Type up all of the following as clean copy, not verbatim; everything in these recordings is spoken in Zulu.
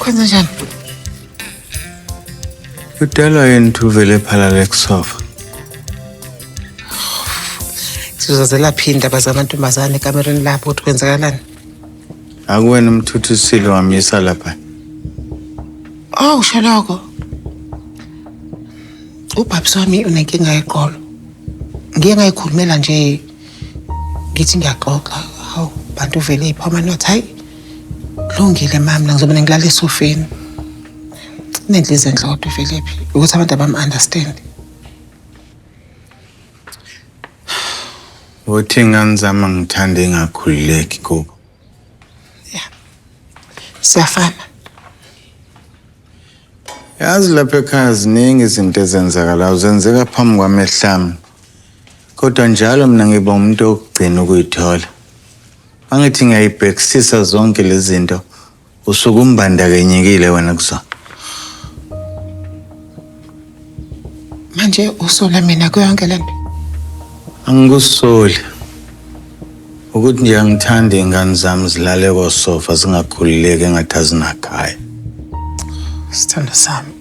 Kwenze njani? Kudalwa yini ukuthi uvele phalale kusofa? Sizozelaphi indaba zamantombazane ekamereni lapho ukuthi kwenzakalani? Akuwena umthuthisile wamyisa lapha. Oh, usho lokho. Ubhabisi wami unenkinga yeqolo. Ngiye ngayikhulumela nje ngithi ngiyaxoxa. Hawu, bantu uvele iphi amanothi. Hayi. Kulungile mama, ngizobe ngilala esofeni. Unenhliziyo enhle kodwa uVelephi ukuthi abantu abam-understand. Uthi ingane zami angithande ingakhululeki kubo. Ya. Siyafana. Yazi lapha ekhaya ziningi izinto ezenzakalayo zenzeka phambi kwamehlo ami. Kodwa njalo mina ngiba umuntu wokugcina ukuyithola. Angithi ngiyayibhekisisa zonke lezi zinto usuke umbandakanyekile wena kuzona. Manje usola mina kuyo yonke le nto? Angikusoli. Ukuthi nje angithandi iy'ngane zami zilale kosofa zingakhululeki engathi azinakhaya. Sithando sami.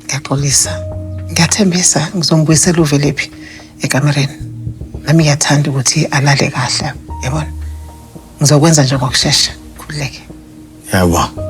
Ngiyaxolisa. Ngiyathembisa ngizombuyisela uVelephi ekamereni. Nami ngiyathanda ukuthi alale kahle, yabona. Ngizokwenza nje ngokushesha. Khululeke. Yabo.